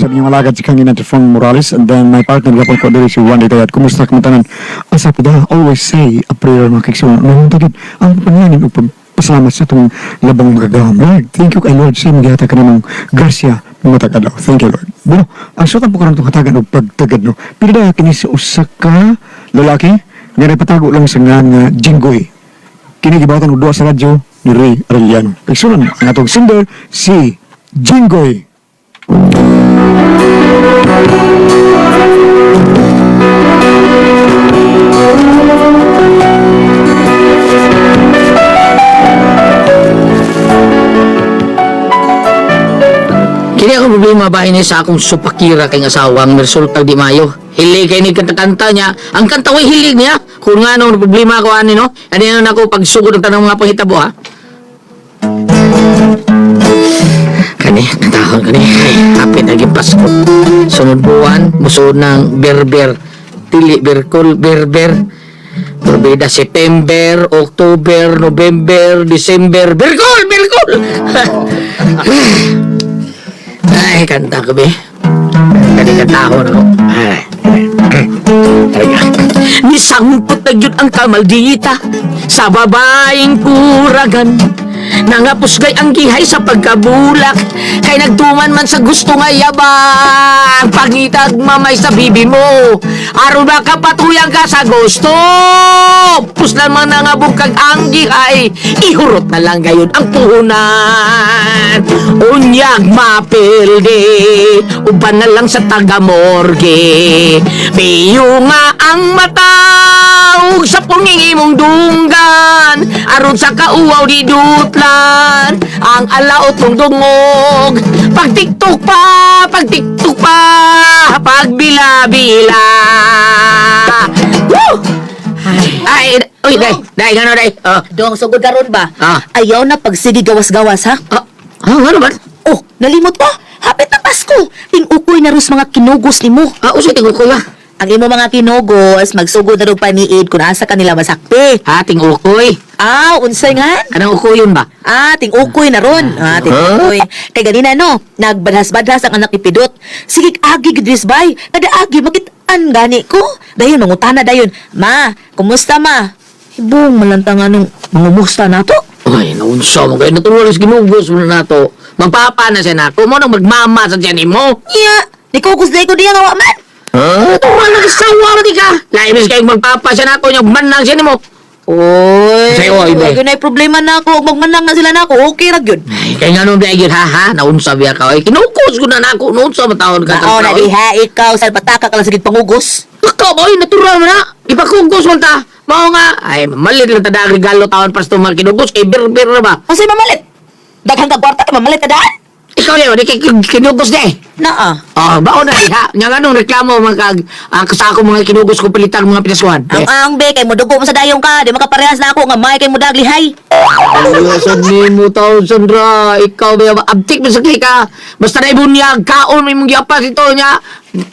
Sa inyong alagad si Kangin Fong Morales and then my partner gapon ko diri si Juan Ditayat. Kumusta kamo tanan? Asa pud always say a prayer, mga kaigsuonan. Nahunta gid ang panalangin ug pasalamat sa atong labong magagahom. Lord, thank you kay Lord sa imong gihatag kanamong grasya mga tag-adlaw. Thank you, Lord. Bueno, ang suotan po karon itong hatagan og pagtagad, no. Pila kini sa usa ka lalaki nga nagpatago lang sa ngalan nga Jinggoy. Kini gibawatan og duwa sa radyo ni Ray Arellano. Kaigsuonan, ang atong singer si Jinggoy. Kini ako problema ba ini sa akong supakira kay asawang resulta di mayo. Hili kay ni kanta-kanta niya. Ang kanta way hilig niya. Kung nga nung problema ko ani, no. Ani na ako pagsugod ng tanong mga panghitabo, ha. Kani, kantahon kani. Ay, hapit naging Pasko. Sunod buwan, musuod ng berber. Dili berkol, berber. Berbeda September, October, November, December. Berkol, berkol! Ay, kanta ko, be. Kani kantahon ako. Ay, talaga. Nisangpot na gyud ang kamaldita sa babaeng kuragan. Nangapusgay ang gihay sa pagkabulak kay nagtuman man sa gusto nga yabang. Pangitag mamay sa bibi mo aron makapatuyang ka sa gusto. Puslan man nangabukag ang gihay, ihurot na lang gayon ang puhunan. Unyag mapildi, uban na lang sa taga-morgue. Piyo nga ang mata ug sa punging imong dunggan aron sa kauwaw di dutlan ang alaot mong dungog. Pagtiktok pa, pagtiktok pa, pagbila-bila. Woo! Ay, uy, day, day, ngano day? Oh. Dong, sugod karon ba? Ah. Ayaw na pagsige gawas-gawas, ha? Ah, ah, ngano ba? Oh, nalimot ko. Hapit na Pasko. Ting-ukoy na ros mga kinugos nimo. Ah, usay tingog ko ba? Ang imo mga kinugos, magsugod na ro paniid kung asa kanila masakpi. Ah, ting-ukoy. Ah, unsay nga? Kanang ukoy yun ba? Ah, ting-ukoy na ron. Ah, ting-ukoy. Kay ganina, no, nagbadhas-badhas ang anak ni Pidot. Sige, agi gidris bay. Kada agi makit-an gani ko. Dayon mangutana dayon. Ma, kumusta, ma? Ibong malanta nga nung mangumusta na to. Uy, naunsa mo kayo. Natural is ginugos mo na to. Magpapa na siya na ako. Mo nang magmama sa siya nimo. Nya, nikugos day ko diya nga wa man. Natural na kasawa mo di ka. Laimis kayong magpapa siya na ako. Yung manang siya nimo. Oy, Sa'yo, oy, be. yun ay problema na ako. Magmanang na sila na ako. Okay ra gyud. Ay, kaya nga nung dahil ha ha. Naunsa biya ka. Ay, kinukos ko na na ako. Naunsa matawon ka. Mao na diha ikaw sa pataka ka lang sige pangugos. Ikaw ba? Oy, natural mo na. Ipakugos man ta. Mao nga. Ay, mamalit lang tada regalo taon para sa mga kinugos. Kay bir-bir na ba? Unsay mamalit? Daghang ka kwarta ka mamalit ta daan? Ikaw niyo, di kay kinugos na eh. Naa. Oh, baon na diha. Nga nga nung reklamo mga kag, sa ako mga kinugos ko palitang mga pinasuhan. Ang ang be kay modugo mo sa dayong ka, di makaparehas na ako nga may kay modag lihay. Ayusan ni mo taon, Sandra. Ikaw ba, abtik mo sa kay ka. Basta na ibunyag, kaon mo imong giapas ito niya.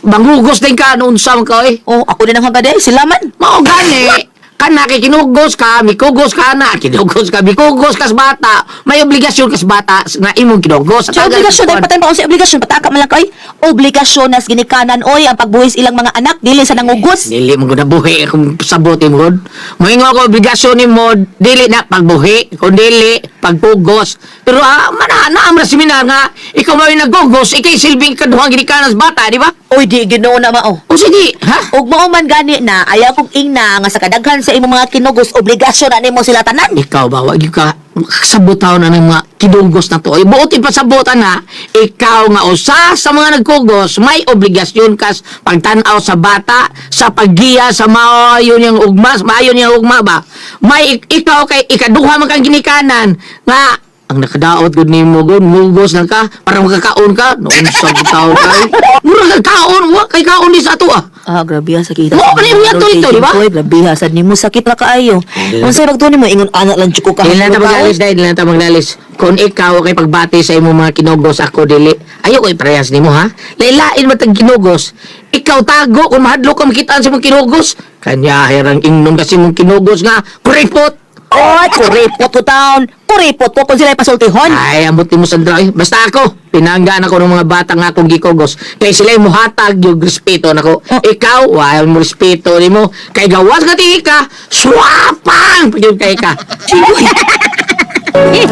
Mangugos din ka noon sa ka eh. Oh, ako din ang hangga day, sila man. Mao gani. Kana kay kinugos ka, mikugos ka na, kinugos ka, mikugos ka sa bata. May obligasyon ka sa bata nga imong kinugos. Sa obligasyon dahil patay pa sa obligasyon pataka man lang kay. Obligasyon nas ginikanan oy ang pagbuhis ilang mga anak dili sa nangugos. Dili mo gud buhi kung sabot mo gud. Moingon ako obligasyon nimo dili na pagbuhi, kun dili pagpugos. Pero mana na ang seminar nga ikaw may nagugos, ikay silbing kaduhang ginikanan sa bata, di ba? Oy, di Ginoo na mao. O sige, ha? Ug mao man gani na ayaw kong ingna nga sa kadaghan sa imong mga kinugos obligasyon na nimo sila tanan. Ikaw ba, wag ka sabotaw na ng mga kinugos na to. Ay, buot ipasabotan na, ikaw nga usa sa mga nagkugos, may obligasyon kas pagtanaw sa bata, sa paggiya sa maayo niyang ugma, maayo niyang ugma ba? May ikaw kay ikaduha man kang ginikanan nga ang nakadaot gud nimo gud mugos lang ka para makakaon ka noon sa taon kay mura ka kaon wa kay kaon di sa ato ah. Ah, grabe ha, sakit. Mo, ano yung ato ito, di ba? Uy, grabe ha, sad nimo sakit na kaayo. Unsay magtuon nimo ingon anak lang tsuko ka. Dili na ta maglalis dahil, dili na ta maglalis. Kung ikaw kay pagbati sa imong mga kinugos, ako dili. Ayaw ko iparehas nimo ha. Lailain mo tag kinugos. Ikaw tago kung mahadlok ka makitaan sa imong kinugos. Kanya hirang ingnon kasi mong kinugos nga kuripot. Oy, kuripot ko taon. Kuripot ko kung sila pasultihon. Ay, ambot mo Sandra. Eh. Basta ako, pinanggaan ako ng mga bata nga akong gikogos. Kay sila muhatag yung respeto nako. Oh. Ikaw, wala mo respeto nimo. Kay gawas ka ti ka, swapang pag kay ka. Uy.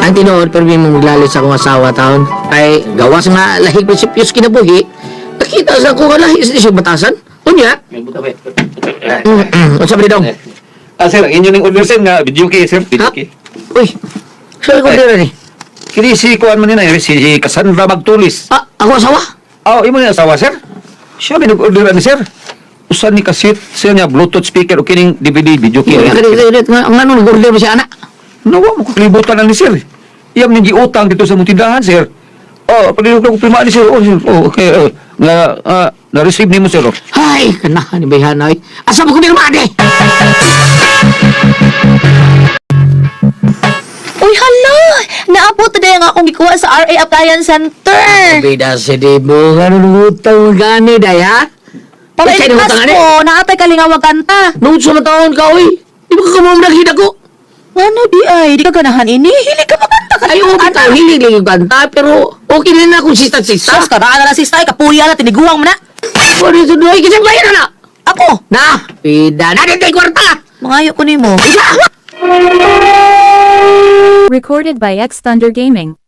Ang tinuod pero may maglalis sa akong asawa taon. Kay gawas nga lahi prinsipyos kinabuhi. Nakita sa ako nga lahi sa siya batasan. Unya. Unsa ba dong? Ah, sir, inyo ning order, sir, nga video kay, sir, video Ha? kay. Uy. Saan ko dira ni? Kini si kuan man ni na, si Cassandra Magtulis. Ah, ako asawa. Ah, imo ni asawa, sir? Siya may nag-order ani, sir. Usan ni kasit, sir niya Bluetooth speaker o kining DVD video kay. Nga nga nung nag-order mo siya anak. Nawa mo kalibutan ani, sir. Iyam ning giutang dito sa mong tindahan, sir. Oh, palihog ko pirma ni sir. Oh, sir. Oh, okay. Oh. Nga na-receive nimo, sir. Oh. Ay, kanahan ni Bayhanay. Asa mo kumirma eh? Uy, hala! Naabot na nga akong gikuha sa RA Appliance Center. Bida si Debo, nga nung utang gani day ha? Para Unsay iligtas nangutang ani? ko, naatay kalingawag kanta. Nung sa mataon ka, oy. Di ba ka kumamdag ko? Ano di ay, di ka ganahan ini. Hili ka makanta ka. Ay, okay ka, hilig lang yung kanta, pero okay na na kung sista-sista. Sus, karaan na lang sista, kapuya na, tiniguang mo na. Ano yung sunod? Kasi bayan na na! Ako, Na, bida na, dito kwarta! mangayo ko nimo. Recorded by X Thunder Gaming.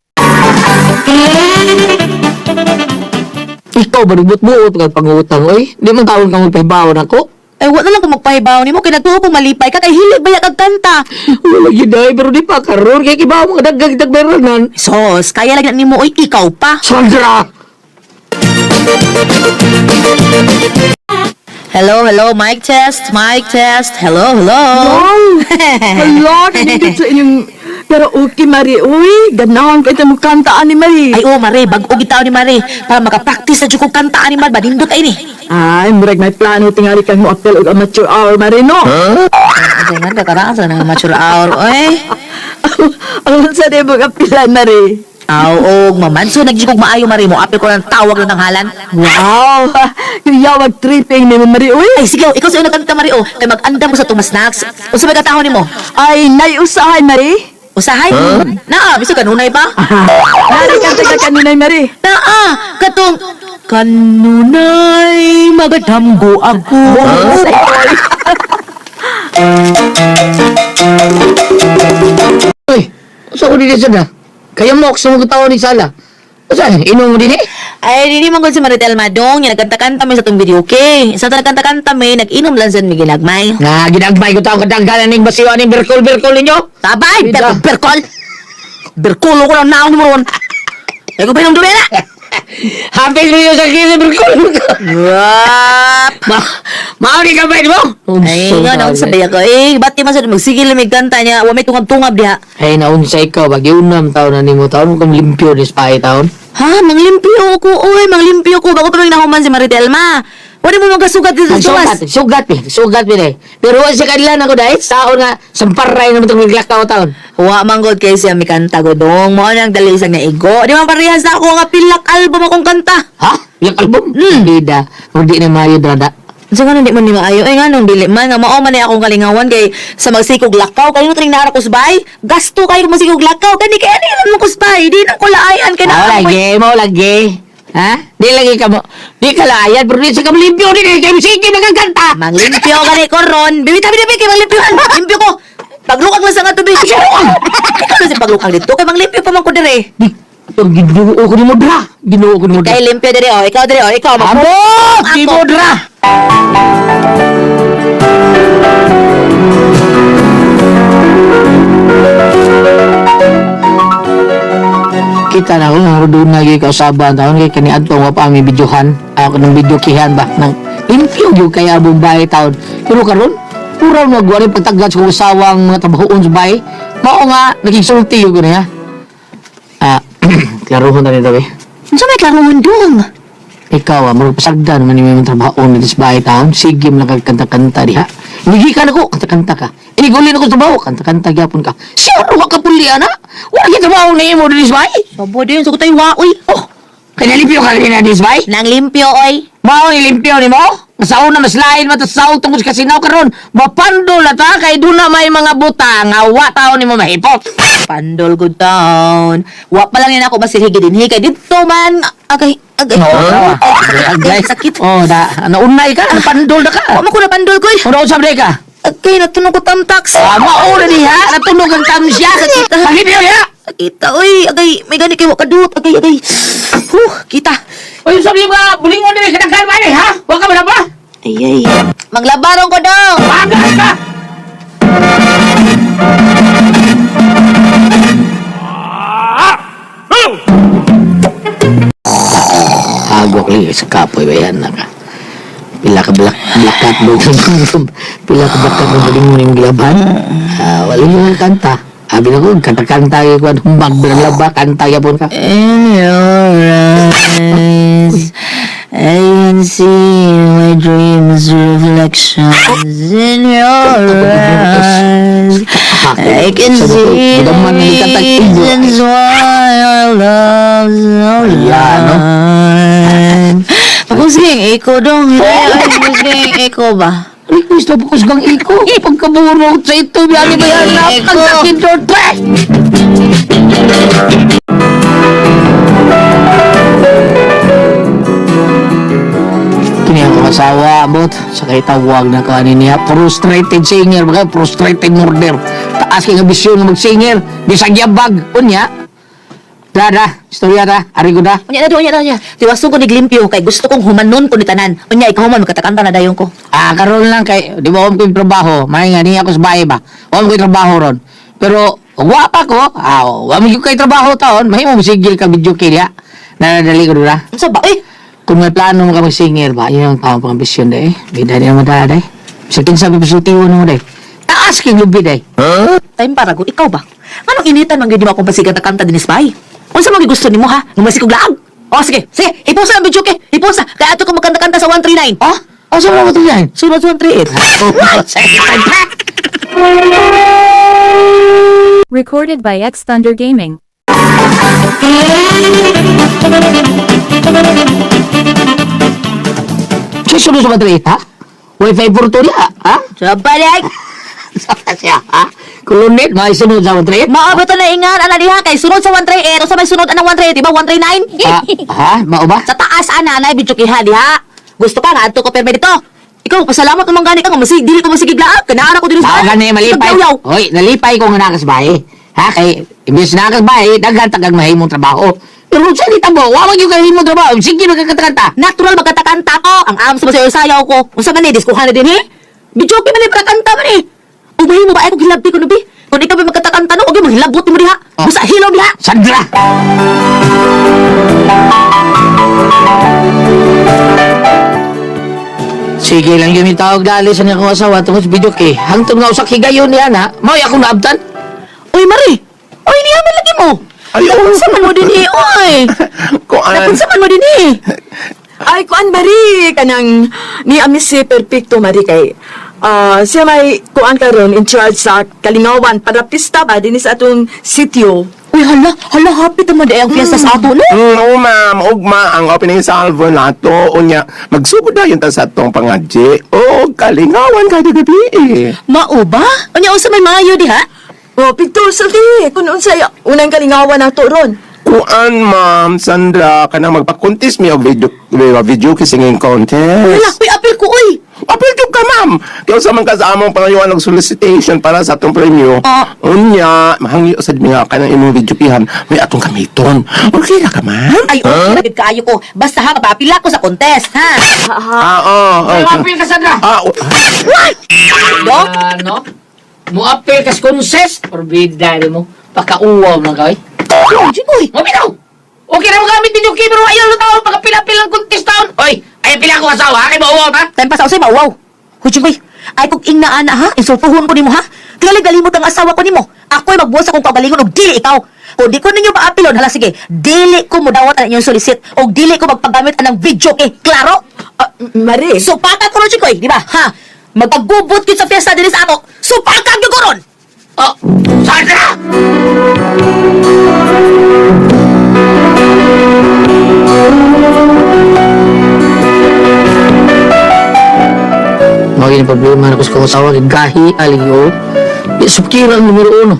Ikaw ba, nagbut-buot ka pangutang, oy? Di man taon kang magpahibawon ako. Ay, wala lang kung magpahibaw nimo kay nagtuo kong malipay ka kay hilig ba kag kanta. Wala yun ay, pero di pa karon kay kibaw mga daggag dagbayranan. Sos, kaya lang nimo oy ikaw pa. Sandra! Hello, hello, mic test, mic test. Hello, hello. Wow! Hala, kanindot sa inyong karaoke, Mari. Uy, ganahan kayo mo kantaan ni Mari. Ay, oh, Mare, bag-o gitaw ni Mare para makapractice sa jud kog kantaan ni Mare, banindot ay ni. Ay, murag may plano tingali kang mo apel og amateur hour, Mari, no? Ay, nga kakaraan sa nang mature hour, oy. Ang sa di mo apilan, Mari. Aw, og mamanso nag jud kog maayo Mare mo apil ko ng tawag ng tanghalan. Wow! Yawag tripping ni Mari, uy. Ay, sige, oh, ikaw sa unang kanta Mare, oh. Kay mag-andam ko sa tumas snacks. Unsa may katahon nimo? Ay, naiusahay, Mari. Usahay? Naa, biso kanunay pa? Nari kanta ka kanunay, Mari. Naa, katong kanunay magadamgo ako. Uy, sa ko dito na? Kaya mo, sa mga tao ni Sala. Usa, inom mo din eh? Ay, dili man gud si Maritel Madong, yung nagkanta-kanta may sa tong video, okay? Sa nagkanta-kanta may, nag-inom lang sa may ginagmay. Na, ginagbay ko taong kadanggalan ning basiwa ning berkol-berkol ninyo. Tabay, Bida. berkol, berkol. Berkulo ko lang naong mo ron. Ay, ko pa yung dumela. Happy New Year sa kini berkol. Wap! Ma, mauni ka ba mo? Ay, nga, naon sa ko. Eh, ba't di man sa magsigil may kanta niya, wa may tungab-tungab diha. Ay, naunsay ka, bagi unam taon na nimo taon kang limpyo ni spy taon. Ha, manglimpyo ko, oy, manglimpyo ko. Bago pa may nahuman si Maritel, ma. Wala mo magkasugat dito sa Sugat, suwas. sugat, eh, sugat eh. Pero wa sa kanila na ko dahil saon nga samparay naman itong naglakaw taon. Wa man gud kay siya mikanta godong. Mao nang dali isang naigo. Di man parehas na ako nga pilak album akong kanta. Ha? Yung album? Hmm. Bida, hindi na mayo drada. So nga di man ni maayo ay nga nung dili man nga mao man ni akong kalingawan kay sa magsikog lakaw kayo tuning naara kusbay gasto kayo magsikog lakaw kani kay ani lang mo kusbay di na ko laayan kay Mao naa lagi, mao lagi. Ha? Di lagi ka mo. Di ka layan, pero di sa kamlimpyo, di ka sige nagkanta. Manglimpyo gani ko ron. Bibi tabi tabi kay manglimpyohan. Limpyo ko. Paglukag lang sa nga tubig. Ikaw na si paglukag dito kay manglimpyo pa man ko dire. Di, pero ginoo ko ni mo dra. Ginoo ko ni mo dra. Kay limpyo dire oh, ikaw dire oh, ikaw Amot! Di mo dra! Kita na ako nga doon na kausaban taon kay kani adto nga pa mi videohan ako ng video kihan ba nang limpyo gyud kay abong bahay taon pero karon pura na gwari pagtagad sa usawang mga trabahoon sa bahay mao nga nagigsulti gyud ko niya ah klarohon na nito eh. Unsa may klarohon dong? Ikaw ah, murag pasagdan man nimo imong trabahoon dito sa bahay taon. Sige mo lang kag kanta-kanta diha. Nigi ka nako, kanta-kanta ka. Inigulin ako sa trabaho, kanta-kanta gyapon ka. Sure wa ka puli ana. Wa gyud trabaho na imo diri sa bahay. Sabo din so tay waoy. Oh, Kaya limpyo ka rin na disbay? Nang limpyo, oy. Mao ni limpyo ni mo? Sa una mas lain man ta sa tungkol sa kasinaw karon. Mapandol na ta kay doon na may mga buta nga wa taon nimo mahipot. Pandol good town. Wa pa lang yan ako masilhigi din. Kay dito man. Agay, agay. Oh, Agay, sakit. Oh, da naunay ka, napandol na ka. Wa man ko na pandol ko. Una usab day ka. Agay, natunog ko tamtax. Ah, mao na diha, natunog ang tamsya. Sakit, ah. Paglipyo diha. Kita, oy. Agay, may gani kay wa kadut. Agay, agay. Huh, kita. Oy, sabi mo bulingon diri sa daghan ba ha? Wa ka ba ba? Ay, ay. Maglabarong ko daw. Bagas ka. Agok li sa kapoy ba yan naka. Pila ka black black mo pila ka black mo bulingon yung gilaban. Ah, wala yung kanta. Abi na ko kanta-kanta gyud ko humbag bilang laba kanta gyapon ka. In your eyes, I can see my dreams reflections in your eyes. I can see the reasons why our love's so Ayan, no? long. Pakusgang iko dong. Ay, pakusgang iko ba? Request na bukas kang iko. Pagkaburot sa ito, biyali ba yan? Iko. Ang sakit doon, Kini ang asawa, abot. Sa kay tawag na ka niya. Frustrated singer, mga frustrated murder. Taas kay nga bisyon nga mag-singer. Bisag yabag. Unya. Da, da. Istorya da. Ari ko da. Unya na do, unya na, unya. Tiwaso ko niglimpyo kay gusto kong humanon ko ni tanan. Unya ikaw man magkatakanta na dayon ko. Ah, karon lang kay di ba ko yung trabaho, may nga niya ako sa bahay ba. Wa mo ko'y trabaho ron. Pero wa pa ko, ah, wa mo gyud kay trabaho taon, mahimo mo sigil ka video kaya. Nanadali ko dura. Unsa ba? Eh, Kung may plano mo ka mag-singer ba, yun ang tawag pang ambisyon day. Bida niya mo day. Sa kinsa pa pasultiwon mo day. Taas kay lubi day. Time para gud ikaw ba? Anong initan man gyud mo akong pasigat na kanta dinis bay? Unsa man gyud gusto nimo ha? Ngumasik og laag. Oh sige, sige, hipusa ang video kay. Hipusa. Kay ato ko magkanta-kanta sa 139. Oh, oh sa mo to yan? Sunod 138. Recorded by X Thunder Gaming. Susunod sa battery, ha? Wi-Fi porto niya, ha? Sabalik. Sa siya, ha? Kulunit, may sunod sa battery. Maabot na ingan ana diha kay sunod sa 138. Unsa may sunod anang 138, di ba? 139? Ah, ha? Mao ba? Sa taas ana na video kay diha. Gusto ka nga adto ko perme dito. Ikaw pasalamat naman gani ka nga masig dili ko masigig laag. Kanaara ko dinhi Tao gani malipay. Yaw. Hoy, nalipay ko nga nakas bahay. Ha kay imbes nakas bahay, daghan tagang mahimong trabaho. Pero sa di tabo, wa man gyud kay himong trabaho. Sige magkakanta. Natural magkatakanta ko. Ang am sa masayo-sayaw ko. Unsa man ni diskuhan na din eh. Video kay man ni para kanta man eh. Ubahin mo ba ay kung hilabti ko no bi? Kung ikaw ba magkatakanta no, okay maghilabot mo diha. Oh. Busa hilaw diha. Sandra. Sige lang yung tawag dali sa niyang asawa tungkol sa video kay. Hangtod nga usak higayon niya na, mao akong naabtan. Uy Mari. Uy niya man lagi mo. Ay, oh. Napunsa man mo din eh. Uy. Kuan. Napunsa man mo din eh. Ay, kuan Mari, kanang ni ami si Perfecto Mari kay ah, siya may kuan karon in charge sa Kalingawan para pista ba dinhi sa atong sitio. Uy hala, hala happy ta man di ang fiesta sa ato no. Oo, ma'am. Ugma ang opening salvo nato. Unya, magsugod na yun ta sa atong pangadji. O, kalingawan kada gabi eh. Mao ba? Unya unsa may maayo diha? Oh, pigto sulti kun unsay unang kalingawan nato ron. Kuan, ma'am, Sandra, kanang magpa-contest mi og video, video singing Hala, contest. uy apil ko uy. Apil jud ka, ma'am. Kaya sa man ka sa among pangayuan og solicitation para sa atong premyo. Ah. Unya, mahangyo sad mi nga kanang imong video kihan, may atong gamiton. Okay ra ka, ma'am? Ay, okay, huh? Kaayo ko. Basta ha, mapapila ko sa contest, ha? Ah, oo. Oh, Mo-appeal ka Sandra. Ah, oh. Do? Ano? Mo-appeal ka sa consent? Orbida mo. Pakauwaw na kay. Uy, Jikoy. Mabitaw! Okay na mo gamit video key, pero ayaw na taon, pagkapila-pila ang contest taon. Oy, ayaw pila ko asawa, kay mauwaw ta. Time pa sa usay, mauwaw. Huy, Jikoy. Ay, kung ingna ana, ha? Insultuhon ko nimo, ha? Tingali galimot ang asawa ko nimo. Ako'y magbuhat sa kong kaugalingon og dili ikaw. Kung di ko ninyo paapilon, hala sige, dili ko modawat ang inyong solicit og dili ko magpagamit anang video kay klaro. Ah, Mari. Supaka ko ron, Jikoy, di ba? Ha? Magpagubot gyud sa fiesta dinhi sa ato. Supaka gyud ko ron. Oh, Sandra! Mao gyud problema nako sa akong asawa kay gahi aligi o. Di sukira ang numero uno.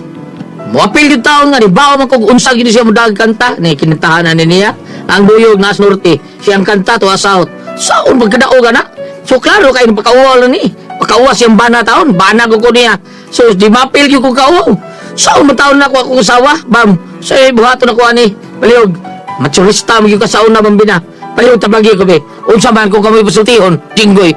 Moapil yung taon nga di bawa man kog unsa gid siya modag kanta ni kinantahan na ni niya ang duyog nas norte siyang kanta to south saon pagkadaog na. So klaro kay pagkauwaw lang ni pagkauwa siyang bana taon bana ko ko niya, so di mapil gyud ko kauwaw saon man taon na ako akong asawa bam so eh, buhaton ako ani palihog maturista mo gyud ka saon na bambina palihog tabagi ko be unsa man ko kami pasultihon jinggoy.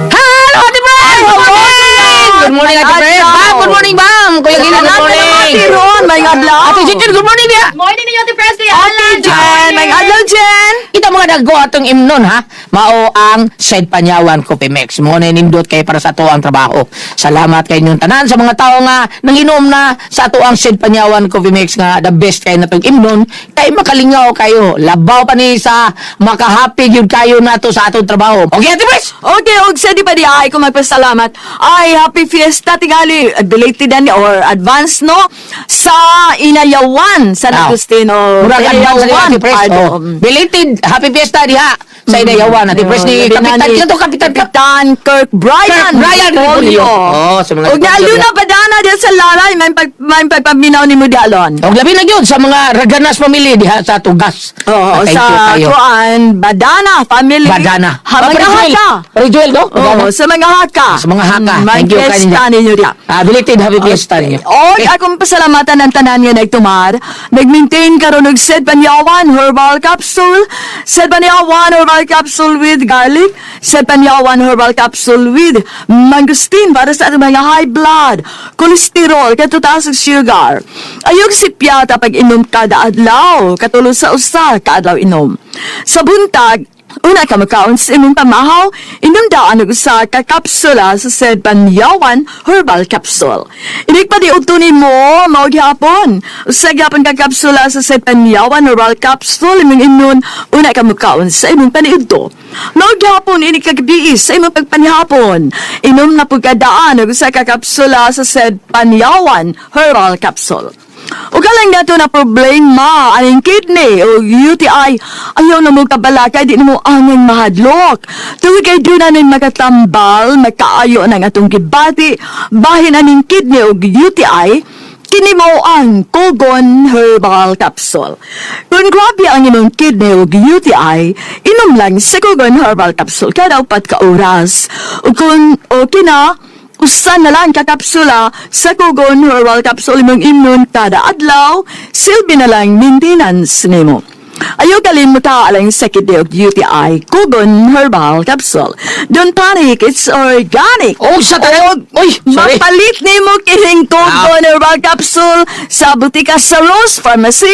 Hello, Ate Fred! Good morning! Good morning, Ate Fred! Bam, good morning, Bam! Kuya Gina, good morning! Ate Ron, may adlaw. Ate Jitin, good morning niya! Morning ninyo, Ate Pres, Kuya Ate Jen, may adlaw, Jen. Kita mga dagko atong imnon ha. Mao ang Said Panyawan Coffee Mix. Mo na nindot kay para sa ato ang trabaho. Salamat kay inyong tanan sa mga tao nga nanginom na sa ato ang Said Panyawan Coffee Mix nga the best kay natong imnon kay makalingaw kayo. Labaw pa ni sa makahappy gyud kayo nato sa atong trabaho. Okay, Ate Pres? Okay, og sa di pa di ay ko magpasalamat. Ay, happy fiesta tingali belated na ni or advance no sa Inayawan San Ah. Agustin o Murag advance ni Ate Pres. Pardon. Oh. Belated happy fiesta diha sa Inayawan. Ate Pres ni Labi na Kapitan ni kino to Kapitan Kapitan Kirk Brian. Kirk Brian Repolyo. Repolyo. Oh, sa mga Og Repolyo naaluna diha. pa dana diha sa Lalay, may pagpaminaw ni mo di alon. Og labi na gyud sa mga Raganas family diha sa Tugas. Oo, Ah, thank sa you kayo. kuan Badana family. Badana. Ha, mga Pare Joel. haka. Pare Joel, no? Badana. Oo, sa mga haka. Sa mga haka. May Thank you, fiesta kanina. ninyo diha. Ah, belated happy fiesta ninyo. Og akong pasalamatan ang tanan nga nagtumar. Nag-maintain karon og Sed Panyawan Herbal Capsule, Sed Panyawan Herbal Capsule with garlic, Sed Panyawan Herbal Capsule with mangosteen para sa atong mga high blood, cholesterol, katutaas ug sugar. Ayog sipyata pag inom kada adlaw, katulo sa usa ka adlaw inom. Sa buntag, una ka makaon sa imong pamahaw, inom daan og usa ka kapsula sa said Panyawan Herbal Capsule. Inig pa di udto nimo mao gihapon. Usa gihapon ka kapsula sa said Panyawan Herbal Capsule imong inon una ka makaon sa imong paniudto. Mao gihapon inig ka gabii sa imong pagpanihapon. Inom na pud ka daan og usa ka kapsula sa said Panyawan Herbal Capsule. Ug lang nato na problema aning kidney o UTI, ayaw na mo kabalaka, di na mo angay mahadlok. Tungod kay doon na ning makatambal, makaayo ng atong gibati, bahin aning kidney o UTI, kini mo ang Kogon Herbal Capsule. Kung grabe ang imong kidney o UTI, inom lang sa Kogon Herbal Capsule kada 4 ka oras. O kung okay na, usa na lang ka kapsula sa Kogon Herbal Capsule imong imnon kada adlaw, silbi na lang maintenance nimo. Ayaw kalimuta alang sa kidney og UTI, Kogon Herbal Capsule. Don't panic, it's organic. Og sa tanan. Uy, sorry. Mapalit nimo kining Kogon Herbal Capsule sa butika sa Rose Pharmacy,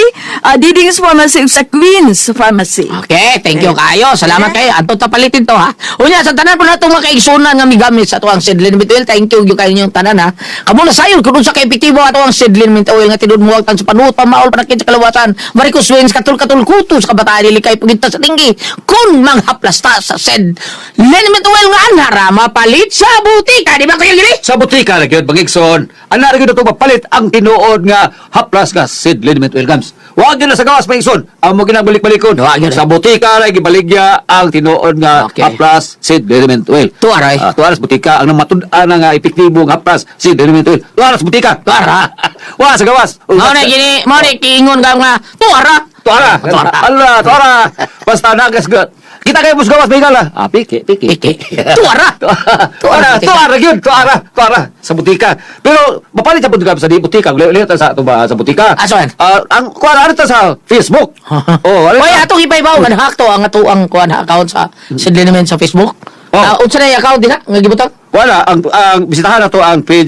Diding's Pharmacy ug sa Queen's Pharmacy. Okay, thank you kayo. Salamat kayo. Anto ta palitin to ha. Unya sa tanan po natong mga kaigsunan nga migamit sa atuang Sedlin Mint Oil. Thank you gyud kayo inyong tanan ha. Kamo na sayon kun unsa ka epektibo ato ang Sedlin Mint Oil nga tinud muwag tan sa panuot, pamaol panakit sa kalawasan, varicose veins, katul-katul kuto sa kabataan dili kay pagita sa tinggi. Kun manghaplasta sa Sedlin Mint Oil nga anara mapalit sa butika, di ba kuya Gili? Sa butika na gyud bangigson. Ana ra gyud ato mapalit ang tinuod nga haplas nga seed liniment welcomes. Wa gyud na sa gawas bangigson. Amo ginang balik-balikon. Wa gyud. Sa butika ra gibaligya ang tinuod nga Okay. haplas seed liniment oil. Tuaray. Ah, tuara sa butika ang namatud-an nga epektibo nga haplas seed liniment oil. Tuara sa butika. Tuara. Wa sa gawas. Mao na gini, mao na kiingon ka nga tuara. Tuara. Tuara. Ala, tuara. Basta nagas gud. Kita kayo bus gawas bigala. Ah, piki, piki. Piki. Tuara. Tuara, tuara gyud, tuara, tuara sa butika. Pero mapalit sa butika sa di butika, lihat sa ato ba sa butika. Asan? Ah, ang kuan ano ta sa Facebook. Oh, ano Oy, ta? atong ipaibaw man hack to ang ato ang kuan account sa Sidley naman sa Facebook. Oh. Ah, unsa na yung account dinha nga gibutang? Wala ang bisitahan na to ang page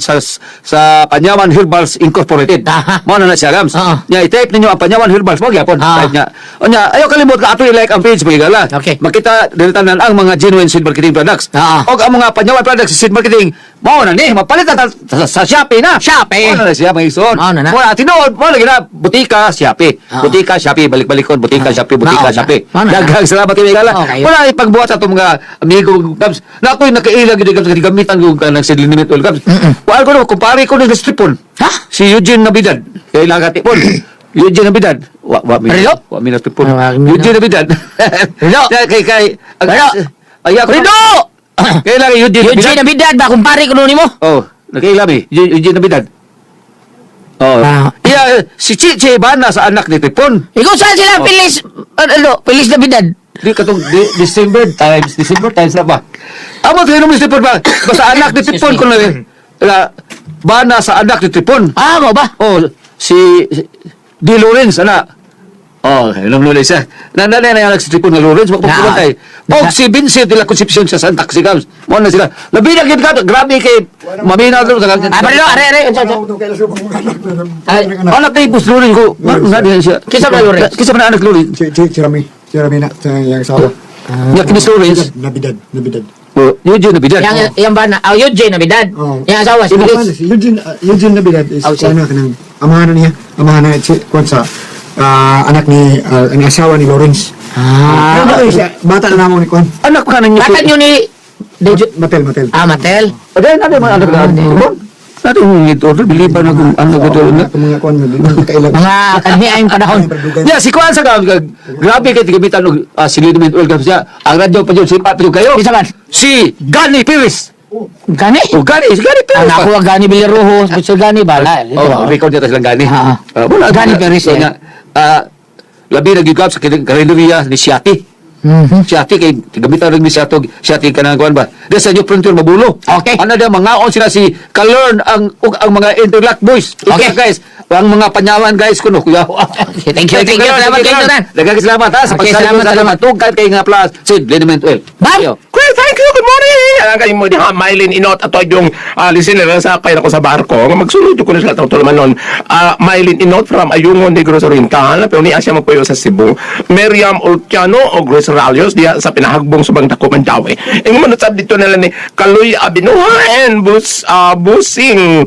sa Panyawan Herbals Incorporated. Aha. Mao na na siya Gams. Oo. Nya i-type ninyo ang Panyawan Herbals mo gyapon. Ah. Type niya. Unya ayaw kalimot ka ato i-like ang page pagigala. Okay. Makita dili tanan ang mga genuine seed marketing products. Ah. Og ang mga Panyawan products sa seed marketing Mao na ni, mapalit na sa Shopee na. Shopee. Mao na na siya mga igsoon. Mao na na. Mao na tinuod, mao lagi na butika Shopee. Butika Shopee, balik-balikon butika Shopee, butika Mao na. Shopee. Mao na na. Daghang salamat kay Migala. Oo, kayo. Wala ipagbuhat sa atong mga amigo Gabs. Na ako'y nakailag gyud Gabs gamitan ko ka ng Sidlinimit Oil Gabs. Kuan ko no, kumpare ko ni Stripon. Ha? Si Eugene Navidad. Kay lagat tipon. Eugene Navidad. Wa wa mi. Rilo? Wa mi na tipon. Ah, wa mi na. Eugene Navidad. Rilo? Kay kay Rilo? Ay ako. Rido! Kay lang Eugene Eugene Navidad ba kumpare ko nimo? Oh, nakaila mi. Eugene Navidad. Oh. Ah. Yeah, si Chiche Bana sa anak ni Tipon. Ikaw saan sila Oh. Pilis ano, Pilis Navidad? Di katong December times na ba? Amo tayo naman si Tipon ba? Basta anak ni Tipon ko na la Bana sa anak ni Tipon. Ah, mo ba? Oh, si Di Lawrence ana. Oh, inom nulis siya. Na na na na si Tipon nga Lawrence magpupulong Na. kay. Og si Vincent de la Concepcion sa Santa Sigams. Mo na sila. Labi na gid ka, grabe kay mamina dro sa Ah, pero are are unsa unsa? Ay, Anak ni Bus Lawrence ko. Nga diyan siya. Kinsa ba Lawrence? Kinsa ba na anak Lawrence? Si Rami. Si Rami na, sa yang asawa. Nya kini Lawrence. Navidad, Navidad. Oh, Eugene Navidad. Yang yang ba na? Oh, Eugene Navidad. Oh. Yang asawa si Ano Pilis. si Eugene, Eugene Navidad is Oh, si- ano kanang amahan na niya, amahan na si kuan sa anak ni ang asawa ni Lawrence. Ah. Pero siya, bata na namo ni kuan. Anak ka ninyo. Bata nyo ni Matel, Matel. Ah, Matel. Aday na mga anak na. Natin yung order biliban na kung ano ko na. Mga mga kuan nagkailag. Mga kanhi ay panahon. Ya, si Kuan sa grabe kay gamitan og siliniment oil gab siya. Ang radyo pa jud sipat jud kayo. Kinsa man? Si Gani Perez. Gani? O Gani, si Gani Perez. Anak ko ang gani Villarojo, Mr. Gani bala. Oh, record niya silang Gani. Ah, ah. Wala, Gani Perez, eh. Nga, labi na gyud sa karinderya ni Siati. Siati kay gamitan rin ni Siato, Siati kanang kuan ba. Di sa New Frontier mabulo. Okay. Ano da mangaon sila si Kalern ang ug ang mga Interlock boys. Okay. Ito, guys, ang mga panyawan guys kuno kuya. Okay, thank you, thank you. Salamat kayo, Turan. Daghang salamat ha sa Okay, pagsali salamat, sa salamat. Tugkad kay nga plus Sid Liniment Oil. Bam! Well, thank you. Good morning. Ang kayo mo diha, Mylene Inot ato yung listener sa kay ako sa barko. Nga magsulod ko na sila tawag man nun. Mylene Inot from Ayungon, Negros Oriental. Pero niya siya magpuyo sa Cebu. Miriam Ulciano o Grace Ralios diha sa pinahagbong subang dako Mandawi. Ingon man usab dito nila ni Kaloy Abinuha and Busing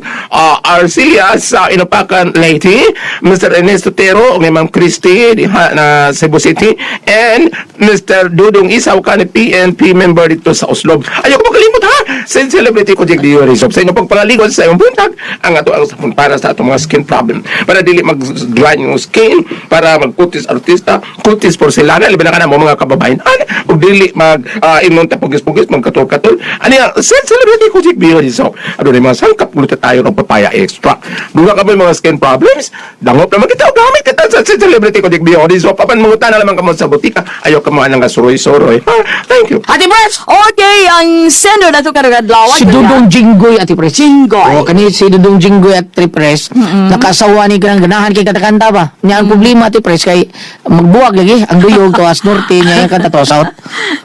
Arcilia sa Inupakan Leyte, Mr. Ernesto Tero o Ma'am Christy diha na Cebu City and Mr. Dudong Isaw ka ni PNP member dito sa Oslob. Ayaw ko makalimot ha! Sa celebrity ko Jack Dio Rizov. Sa inyong pagpalaligon sa iyong buntag, ang ato ang sapon para sa atong mga skin problem. Para dili mag-dry yung skin, para magkutis artista, kutis porcelana, libre na ka na mo mga kababayan. Ano? Ug dili mag imong tapugis-pugis, magkatol-katol. Ano yan? Sa celebrity ko Jack Dio Rizov. Ano na yung mga sangkap, gluta tayo ng papaya extra. Duga ka ba yung mga skin problems? Dangop naman kita, o gamit kita sa celebrity ko Jack Dio Rizov. Papan mangutan na lamang kamo sa butika. Ayaw ka mo anang suroy-suroy. Ha? Thank you. Ate Pres! Okay, ang sender na to karong adlaw. Si Dudong Jinggoy, Ate Pres. Jinggoy. Oo, kani si Dudong Jinggoy at Ate Pres, nakasawa ni kanang ganahan kay katakanta ba. Niya ang problema, Ate Pres, kay magbuwag lagi ang duyog tuwas norte niya yung kanta tuwas south.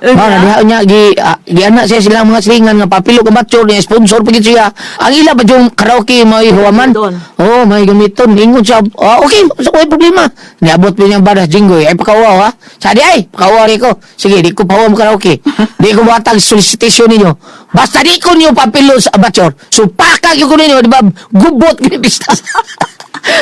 Mao na diha niya gi giana siya silang mga silingan nga papilo ka mature niya sponsor pa gid siya. Ang ila ba yung karaoke may huwaman? Gamiton. Oo, may gamiton. Ingon siya, okay, so may problema. Niabot pa niyang baras Jinggoy. Ay pakauwaw ha. Sabi ay, pakauwaw rin ko. Sige, di ko pahuwam karaoke. Di ko batag solicitation ninyo. Basta di ko niyo papilo sa abatyor. So, pakag ko ninyo, di ba? Gubot gini pista.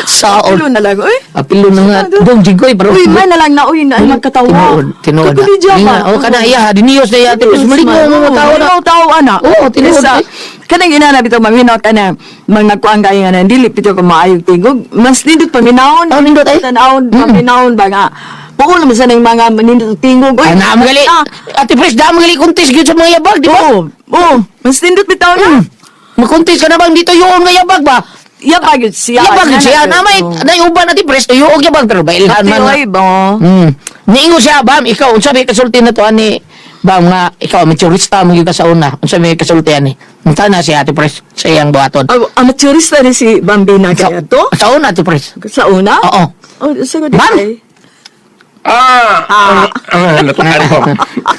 Saon. Apilo na lang, uy. Apilo na nga. Dong Jinggoy, pero... Uy, man na lang na, uy, na ay magkatawa. Tinuod, tinuod. Kay Kuya Nga, ba? oh, kana iya, diniyos na iya. Tapos malingaw mo mga tao na. Malingaw tao, ana. Oo, tinuod, Isa, eh. kanang ina na bitaw maminaw ka na, mga nagkuang kayo nga na, dili bitaw ko maayog tingog. Mas nindot paminawon. Oh, nindot, eh. Tanawon, paminawon ba nga. Puol naman sa nang mga nindot tingog. Uy, Ay, na, magali. ah, Ate Pres, da magali kuntis gyud sa mga yabag, di ba? Oo, oo. Mas nindot bitaw na. Makuntis ka na bang dito yung nga yabag ba? Yabag yun siya. Yabag yun siya. Na may Oo. naiuban natin pres tuyo og yabag pero bailhan man. Ati, oy, ba? Niingon siya bam ikaw unsa may kasulti na to ani bam nga ikaw amateurista mo gyud ka sa una. Unsa may kasulti ani? Unsa na si Ate Pres sa iyang buhaton. Ay, amateurista ni si Bambina kaya to? Sa una Ate Pres. Sa una? Oo. Oh, sagot Bam! eh. Natukan ko.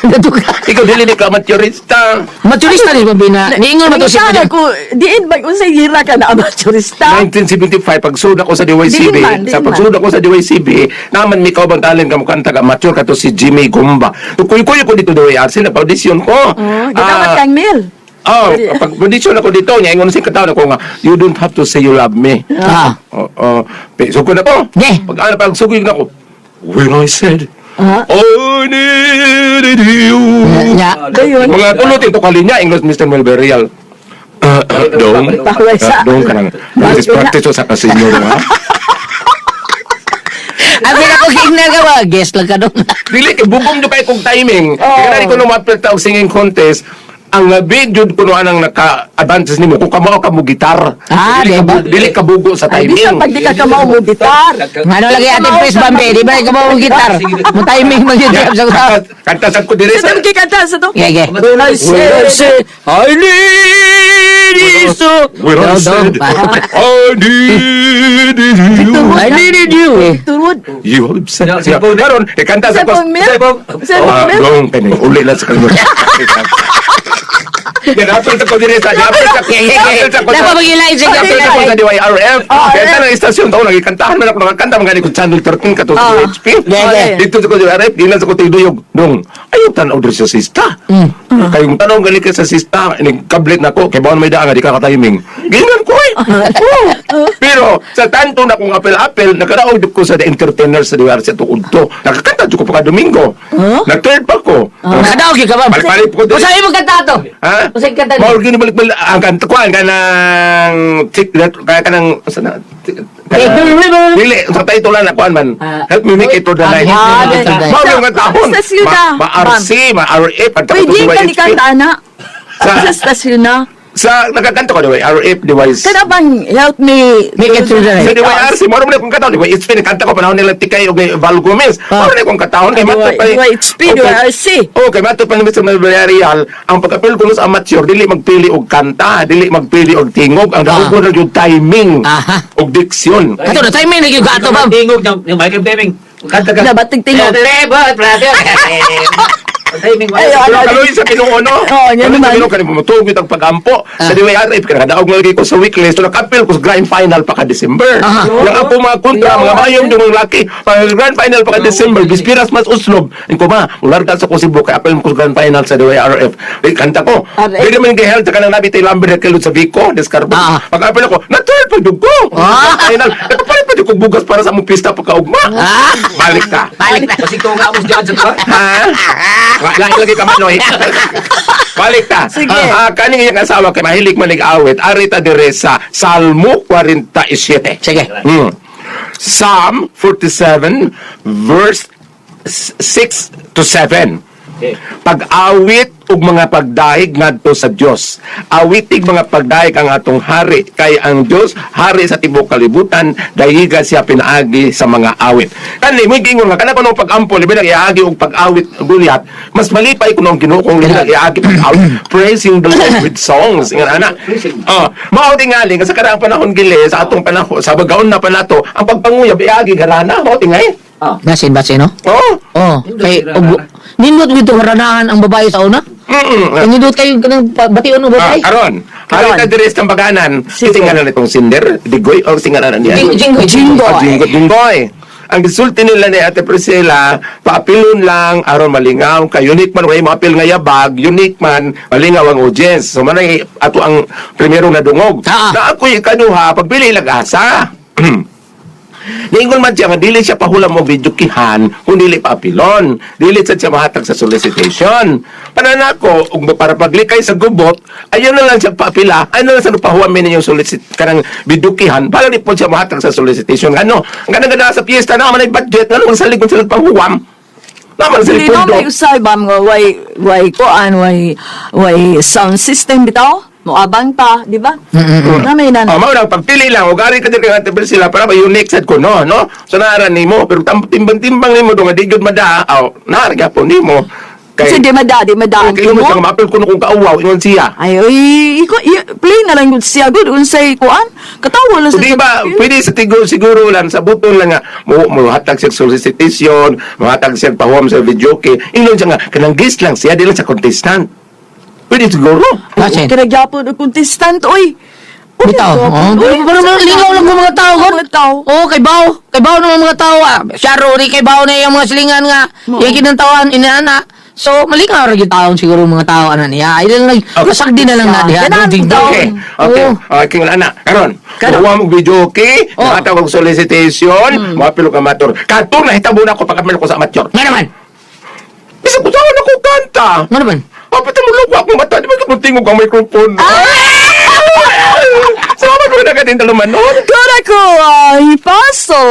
Natuka. Ikaw dili ni ka amateurista. Amateurista ni Bambina. Niingon ba to si Sana ko, diin ba, unsay gira ka na amateurista? 1975 pagsulod ako sa DYCB, Diin man, diin sa man. pagsulod ako sa DYCB, naman mi kaubang talent ka mukhang taga amateur kato si Jimmy Gumba. Kuy-kuy ko dito DYRC na audition ko. Oh, gitawat kang Mel. Oh, pag prediction ako dito, niya ingon si kataon ako nga, "You don't have to say you love me." Oh, oh, sugod na ko. Yeah. Pag ano, pag sugod na ko, "When I said, I needed you." Nya. Dayon. Mga tulot ito kalinya, English Mr. Melberial. Dong, Bawal sa- dong ka lang. Practice, practice sa kasinyo, ha? Abi na ko gignan ka ba? Guest lang ka dong. Dili, kay bugong nyo kay kong timing. Kaya na ko nung mapil og singing contest, ang labi jud kuno anang naka-advances nimo kung kamao ka mo gitar. Ah, dili ka, di ba? dili ka bugo sa Ay, timing. bisa pag di ka kamao mo gitar. Ano lagi ate Pres Bambi, di ba ikaw mo gitar? Mo timing mo yun sa Kanta, kanta sad ko dire Sa sa itong kikanta sa to. Yeah, yeah. When I said, I need you so. When I said, I needed you. I needed you. Eh. Turod. You have said. Karon, ikanta sa Sa ko. pong milk. Sa Ah, pong milk. dong, kani uli lang sa kanya. Yan, apil sa ko dire sa, apil sa, apil sa ko sa. Dapat magilay siya. Apil sa ko sa DYRF. Kaya tanang istasyon taon, nagikantahan man ako, nakakanta, mga ko Channel 13 kato sa HP. Yeah. Dito sa ko DYRF, di lang sa ko Tigduyog. Dong, ayaw tanaw diri sa sista. Kayong tanaw gali ka sa sista, kablet na ko, kay bawon may daan nga, di ka katiming. Gingan ko eh. Oo. Pero sa tanto na kong apel-apel, nakaraog ko sa The Entertainer sa DYRF sa tuod to. Nakakanta jud ko pa ka Domingo. Na-third pa ko. Nakadaog ka ba? Balik-balik ko diri. Usahay mo kanta to. Ha? Usahay kanta. Mao gyud balik-balik ang kanta ko kanang tik kaya kanang sa na dili sa title lang na kuan man. Ah. Help me make it to the night. Help me make it to the night. Mao gyud ang tahon. Sa siyudad, Ma, ma RC, ma RF at Pwede ka ni kanta na. Sa stasyon na. Sa nakakanta ko DYRF, DY Kana bang help me Make it through the Sa night. DYRC, mao man akong katahon, DYHP, kanta ko panahon nila Tikay og Val Gomez. Mao man akong katahon kay matod pa DYHP, DYRC. Oh, kay matod pa ni Mr. Villarreal, ang pagkapil ko sa amateur dili magpili og kanta, dili magpili og tingog, ang daog na yung timing og diksyon. Ato na timing na gyud ato ba? Tingog ng Michael Deming. Kanta ka. Nabating tingog. Timing. Ay, Pero ano, kaloy sa Ginoo no. Oo, yan Kaloy sa naman. Ginoo kani mutugit ang pagampo. Sa DYRF kay nakadaog lagi ko sa weekly, so nakapil ko sa grand final pa ka December. Yang ako mga kontra mga mayong yung mga laki, pag grand final pa ka December, bispiras mas uslob. Inko ba, ularga sa ko Cebu kay apil ko sa grand final sa DYRF. Eh, kanta ko. Aray. Dili man giheld sa kanang nabi tay Lambert kilod sa Vico, Descarbo. Pag apil ako, na-third pa jud ko. Final. Nakapalit pa jud ko bugas para sa among pista pagkaugma. Balik ta. Balik na. Kasi kung nga mo dyan sa Ha? Lahi lagi ka manoy. Balik ta. Sige. Kaning iyang asawa kay mahilig manig awit. Arita dire sa Salmo 47. Sige. Psalm 47 verse 6 to 7. Pag-awit ug mga pagdahig ngadto sa Dios. Awitig mga pagdahig ang atong hari kay ang Dios hari sa tibuok kalibutan, dahiga siya pinaagi sa mga awit. Kani mo giingon nga kana kuno pag-ampo labi nang iagi og pag-awit Goliath, mas malipay kuno ang Ginoo kung labi nang iagi pag-awit, praising the Lord with songs. Ingon ana. Oh, mao tingali nga sa karaang panahon gili sa atong panahon sa bagaon na pa nato ang pagpanguyab iagi garana mao tingali. Basin basin no? Oh. Oh, kay nindot gito haranahan ang babae sa una. Nindot kayo kanang bation og babae. Karon, hari ta diri sa tambaganan. Singalan itong sinder, digoy or singalan niya? Jinggoy, jinggoy. Ah, jinggoy, jinggoy. Ang gisulti nila ni Ate Priscilla, paapilon lang aron malingaw kay unique man way maapil nga yabag, unique man malingaw ang audience. So manay ato ang primerong nadungog. Na ako'y ikaduha pagpili lag-asa. Niingon man siya nga dili siya pahulam og videokihan kung dili pa apilon. Dili sad siya mahatag sa solicitation. Pananako og para paglikay sa gubot, ayaw na lang siya paapila, ayaw na lang sa pahuwamin ninyong solicit kanang videokihan para di po siya mahatag sa solicitation. Ano? Ang kanang gana sa piyesta na man ay budget nga naman salig sila panghuwam. Naman sila Hindi no, pondo. may usay ba nga way kuan way way sound system bitaw moabang pa, di ba? Na may nan. Oh, mao lang pagpili lang og ari ka diri kay Ate Priscilla para ba unique sad ko no, no? So naara nimo pero timbang-timbang nimo do nga di gyud madaa, aw naara gyapon nimo. Kasi di mada ang Okay, mo mo. siya maapil kuno kung kauwaw ingon siya. Ay, oy, iko, play na lang gud siya gud unsay kuan. Katawa lang So, sa di ba, pwede sa tigo, siguro lang, sa buton lang nga, mo hatag siya solicitation, mo hatag siya pahuam sa video kay, ingon siya nga, kanang guest lang siya, di lang sa contestant. Pwede siguro. Basin. Kinagyapon og contestant oy. Uy, Bitaw. gyapon, Oh, oy. pero lingaw lang ko mga tao kon. Mga tao. Oh, kay baw. Kay baw naman mga tao. Ah. Syaro ri kay baw na yung mga silingan nga. Yung kinantawan inaana. So, malikaw ra gyud taon siguro mga tao ana niya. Ay lang pasagdi na lang na diha. Ganahan Ding, daw. Okay. Okay. Oo. Okay, wala na. Karon, Karon. kuha mo video okay, Oh. nakatawag og solicitation, mga pilok amateur. Katong nahitabo na ako pagka ko sa amateur. Nga naman. Bisag ko saan ako kanta. Nga naman. Pati mo lugwa akong mata, di ba ka tingog ang microphone? Ah! Salamat ko na ka din talumanon. Good ako, ay paso.